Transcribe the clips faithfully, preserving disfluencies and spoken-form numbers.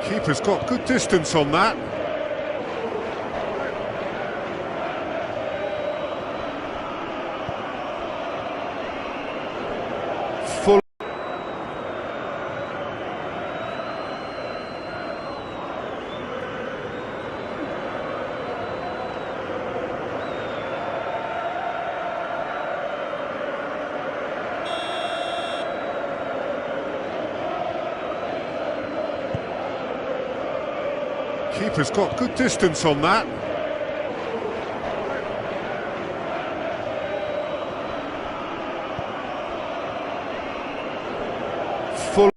Keeper's got good distance on that. Full. Keeper's got good distance on that. Full.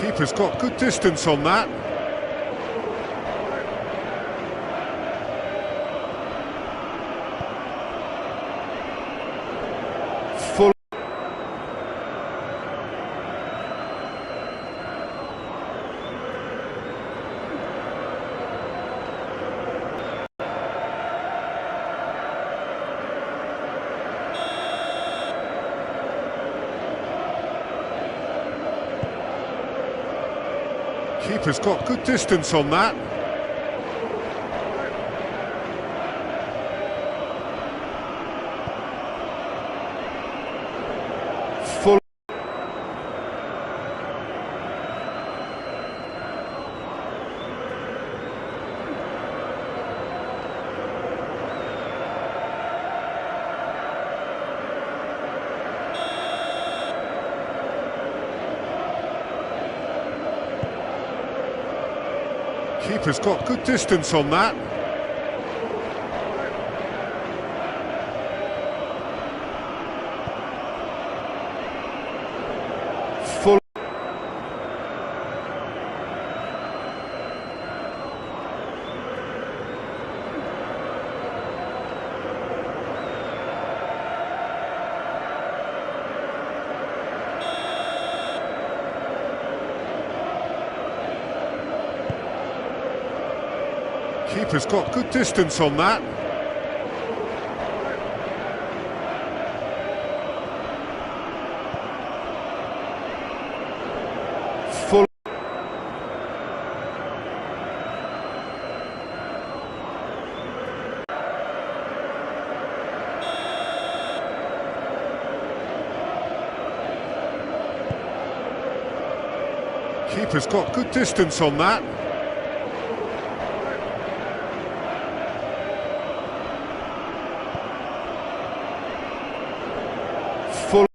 Keeper's got good distance on that. Full. Keeper's got good distance on that. Full. Keeper's got good distance on that. Full. Keeper's got good distance on that. Full. Keeper's got good distance on that. Full.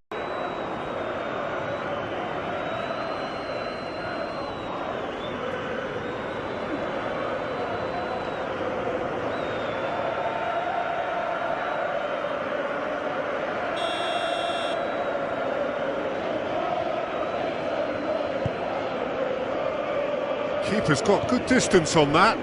Keeper's got good distance on that.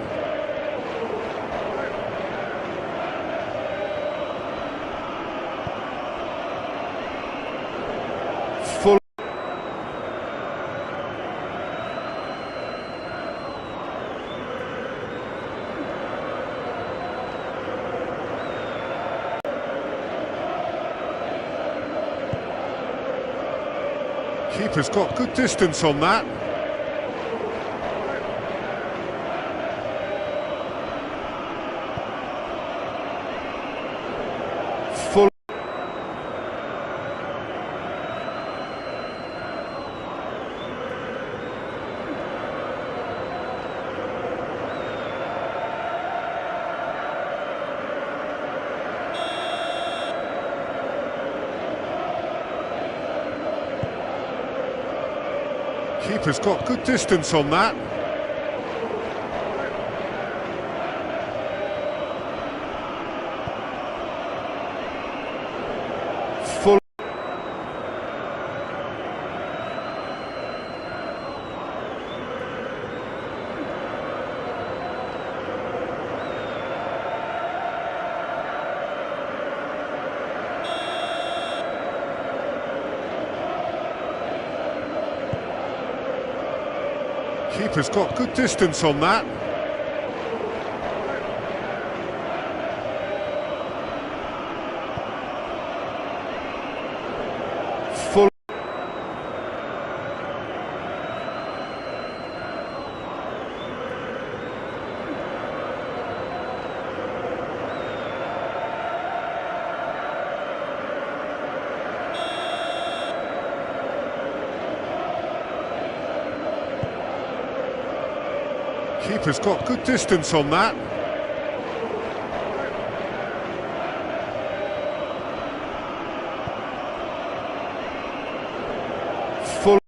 Full. Keeper's got good distance on that. Full. Keeper's got good distance on that. Full. Keeper's got good distance on that. Full. Keeper's got good distance on that. Full.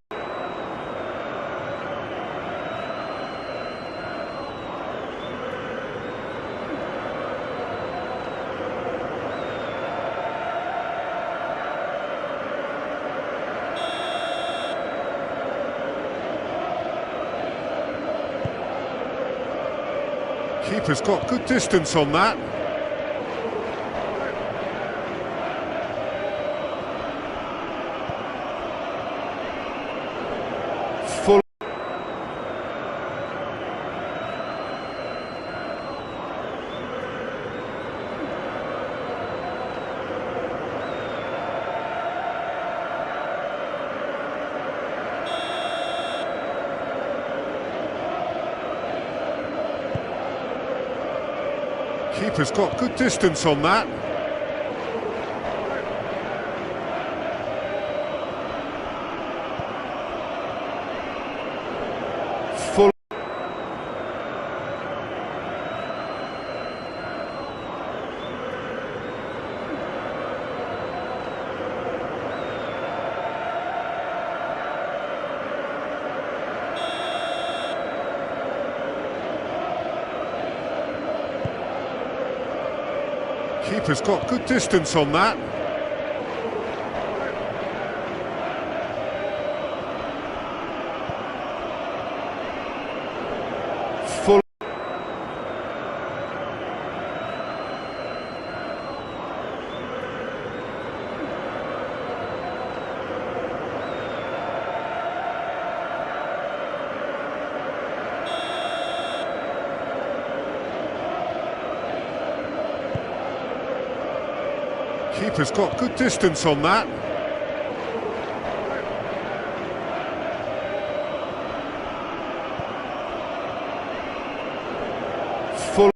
Keeper's got good distance on that. Full. Keeper's got good distance on that. Full. Keeper's got good distance on that. Full. Keeper's got good distance on that. Full.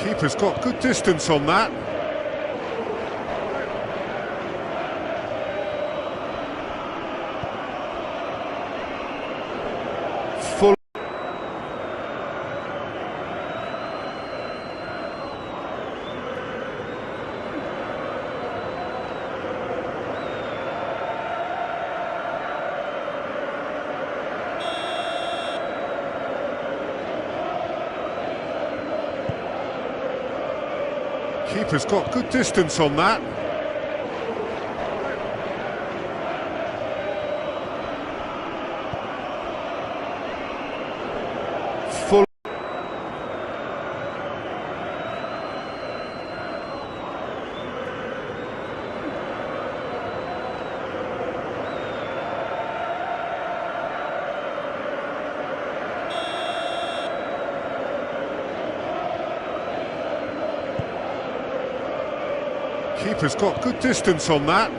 Keeper's got good distance on that. Full. Keeper's got good distance on that. Full. Keeper's got good distance on that.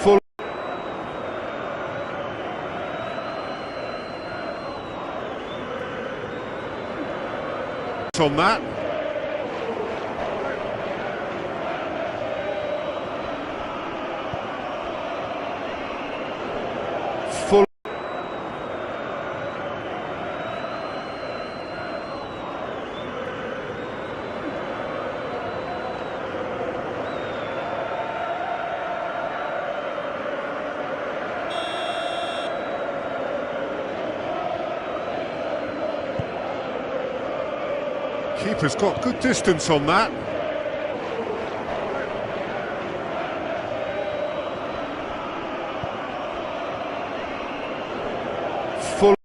Full. On that. Full. Keeper's got good distance on that. Full.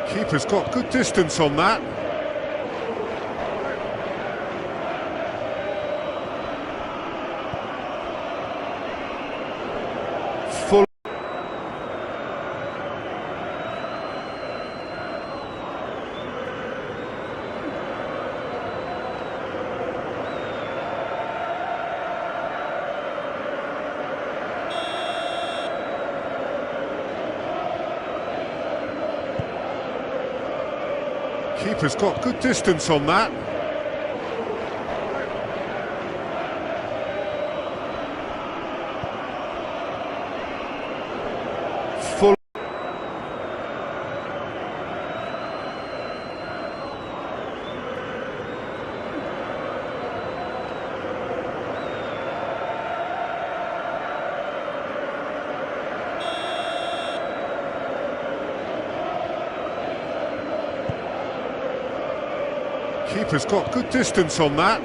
Keeper's got good distance on that. Full. Keeper's got good distance on that. Full. Keeper's got good distance on that.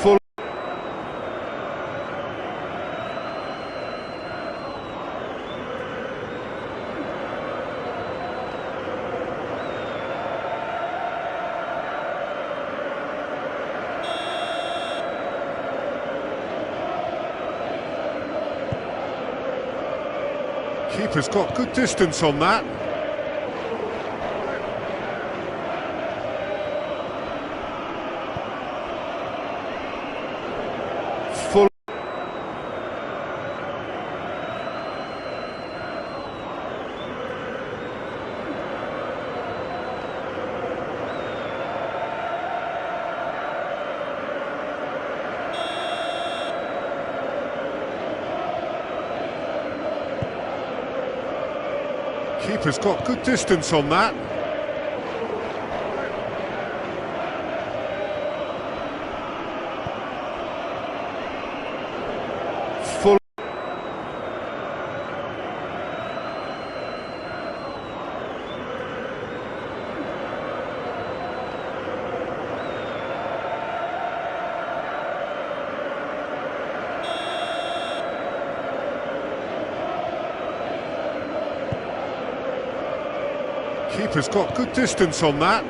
Full. Keeper's got good distance on that. Full. Keeper's got good distance on that. Full. Keeper's got good distance on that.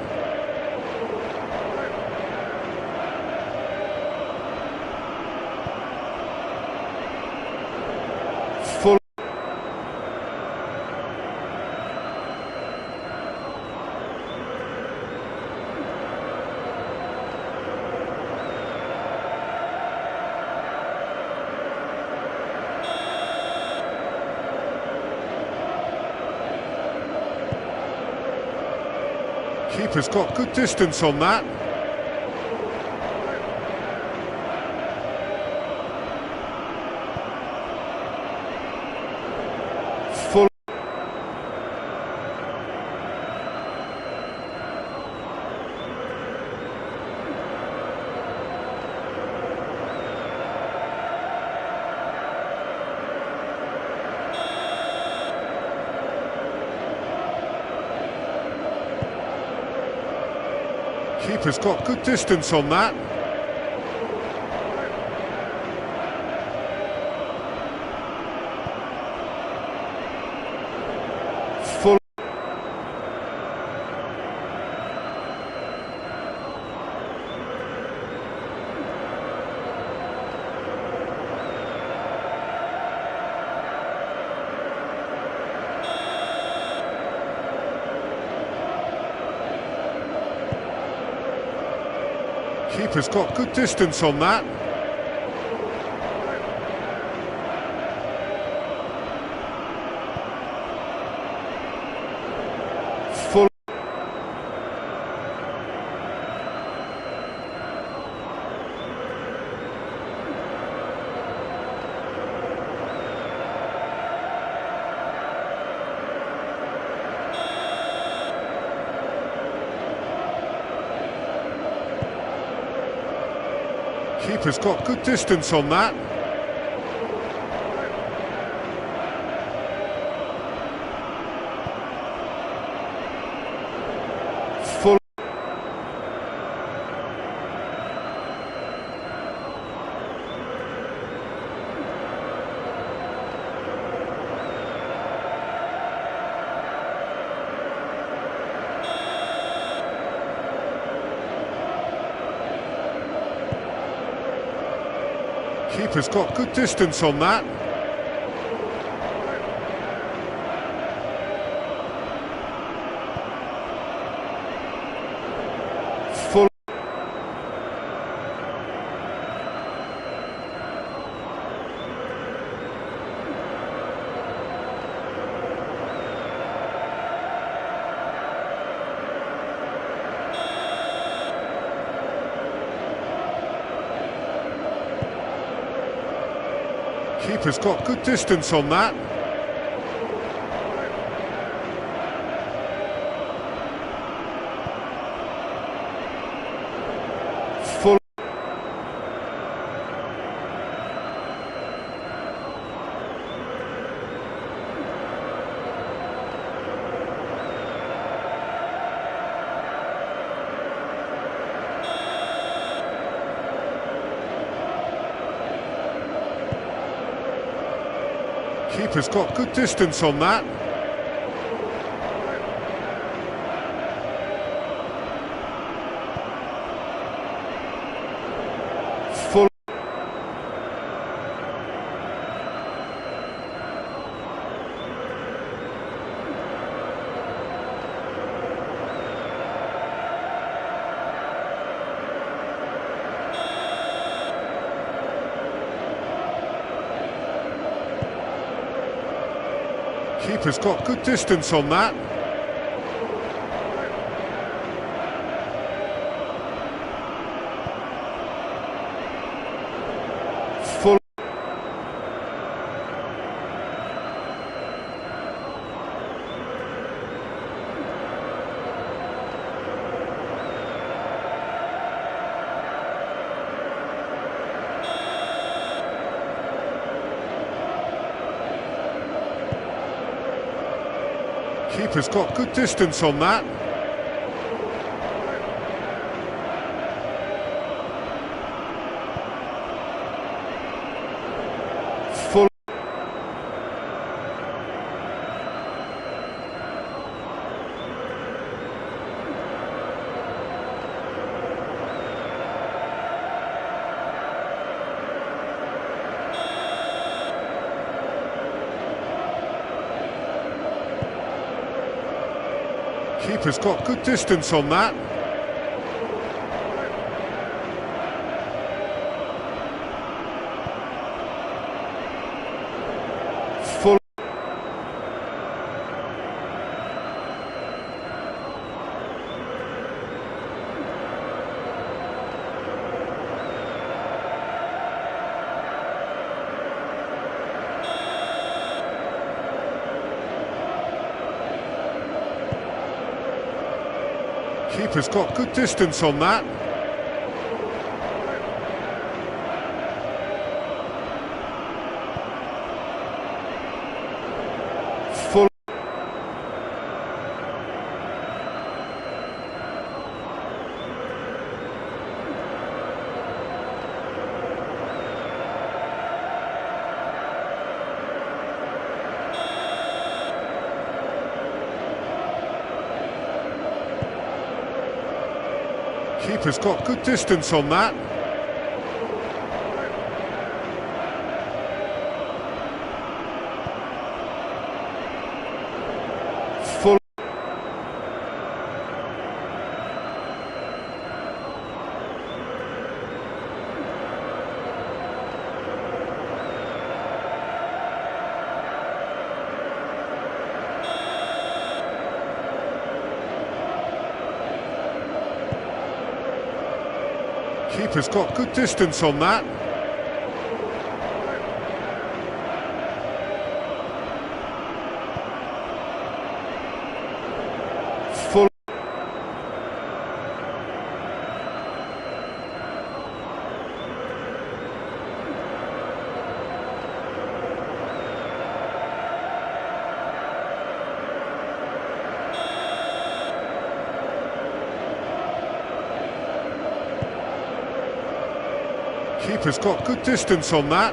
Full. Keeper's got good distance on that. Full. Keeper's got good distance on that. Full. Keeper's got good distance on that. Full. Keeper's got good distance on that. Full. Keeper's got good distance on that. Full. Keeper's got good distance on that. Full. Keeper's got good distance on that. Full. Keeper's got good distance on that. Full. Keeper's got good distance on that. Full. Keeper's got good distance on that. Full. Keeper's got good distance on that. Full. Keeper's got good distance on that. Full. Keeper's got good distance on that. Full. Has got good distance on that.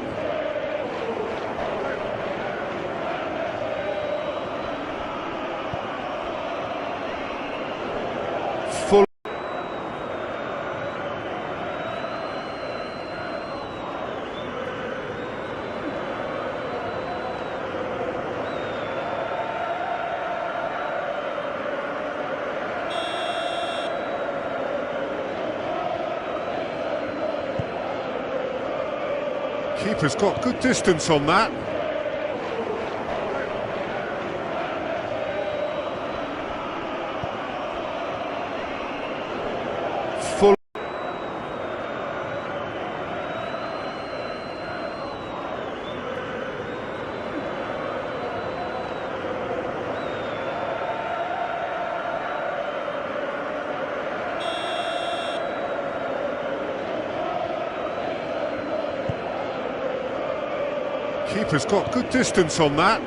Full. Keeper's got good distance on that. Full. Keeper's got good distance on that.